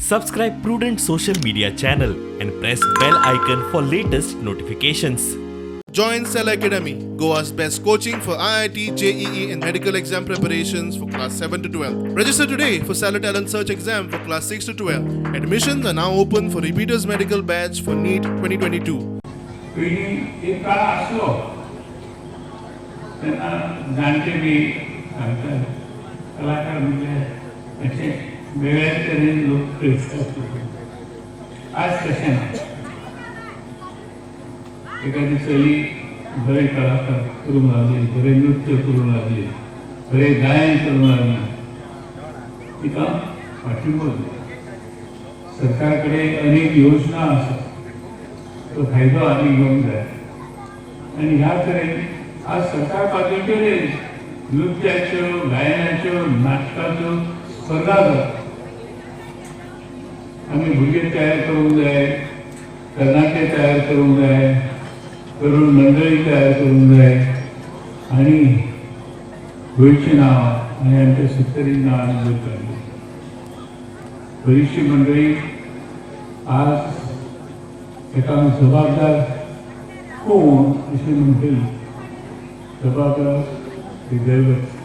Subscribe Prudent Social Media channel and press bell icon for latest notifications. Join Cell Academy, Goa's best coaching for IIT, JEE, and medical exam preparations for class 7 to 12. Register today for Cellar Talent Search exam for class 6 to 12. Admissions are now open for repeaters medical batch for NEET 2022. पयलीं एक काळ आसलो तेन्ना जाणटे बी सांगतात, कलाकार म्हणजे अशे वेगळ्या तरेन लोक पळयतात. आज तशें ना. एखादी चली बरें कलाकार करूंक लागली, बरें नृत्य करूंक लागली, बरें गायन करूंक लागली, तिका पाठिंबो दिता. सरकार कडेन अनेक योजना आसात, तो फायदो आमी घेवंक जाय. आनी ह्या तरेन आज सरकार पातळीचेर नृत्याच्यो, गायनाच्यो, नाटकाच्यो स्पर्धा जाता. आमी भुरगे तयार करूंक जाय, तरणाटे तयार करूंक जाय, तरुण मंडळी तयार करूंक जाय आनी गोंयचें नांव आनी आमच्या सत्तरी नांव आमी वयर काडलें. बरीचशी मंडळी आज एका जबाबदार कोण अशें म्हणटली, जबाबदार हे दैवत.